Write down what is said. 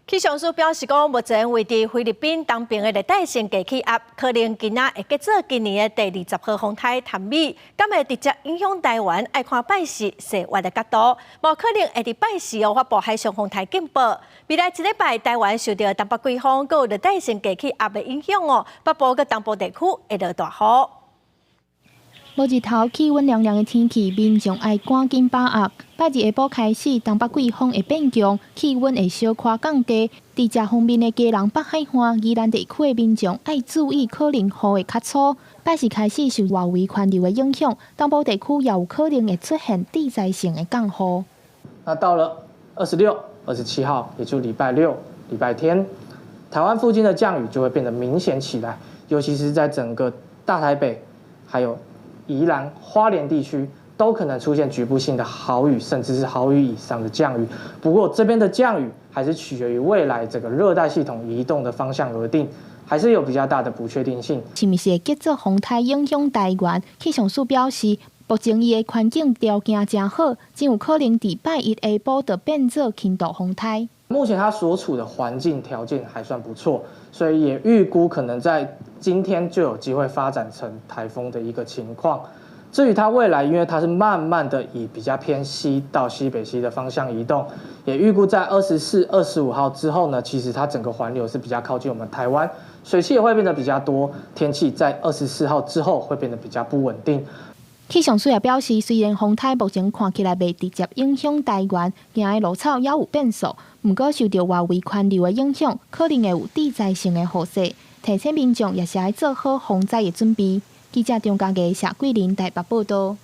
氣象署表示講，目前位佇菲律賓東爿的熱帶性低氣壓，可能今仔會結做今年的第20號風颱譚米，敢會直接影響台灣？愛看拜四細月的角度，無可能會佇拜四哦發布海上風颱警報。未來一禮拜，台灣受著東北季風閣有熱帶性低氣壓的影響哦，北部佮東部地區會落大雨。無日頭、氣溫涼涼的天氣，民眾愛趕緊把握。拜二下晡開始，東北季風會變強，氣溫會小可降低。佇遮方面的基隆北海岸、宜蘭地區的民眾愛注意，可能雨會較粗。拜四開始受外圍環流的影響，東部地區也有可能會出現地災性的降雨。那到了26、27號，也就禮拜六、禮拜天，台灣附近的降雨就會變得明顯起來，尤其是在整個大台北，還有宜蘭花蓮地區都可能出現局部性的豪雨，甚至是豪雨以上的降雨。不過這邊的降雨還是取決於未來這個熱帶系統移動的方向而定，還是有比較大的不確定性。是毋是會結做風颱影響台灣？氣象署表示，目前伊的環境條件誠好，真有可能佇拜一下晡就變做輕度風颱。目前它所處的環境條件還算不錯，所以也預估可能在今天就有機會發展成颱風的一個情況。至於它未來，因為它是慢慢的以比較偏西到西北西的方向移動，也預估在24、25號之後呢，其實它整個環流是比較靠近我們台灣，水汽也會變得比較多，天氣在24號之後會變得比較不穩定。氣象署也表示，雖然風颱目前看起來袂直接影響台灣，行的路草猶有變數，毋過受著外圍環流的影響，可能會有地災性的雨勢，提醒民眾也是愛做好防災的準備。記者張家藝、謝桂林台北報道。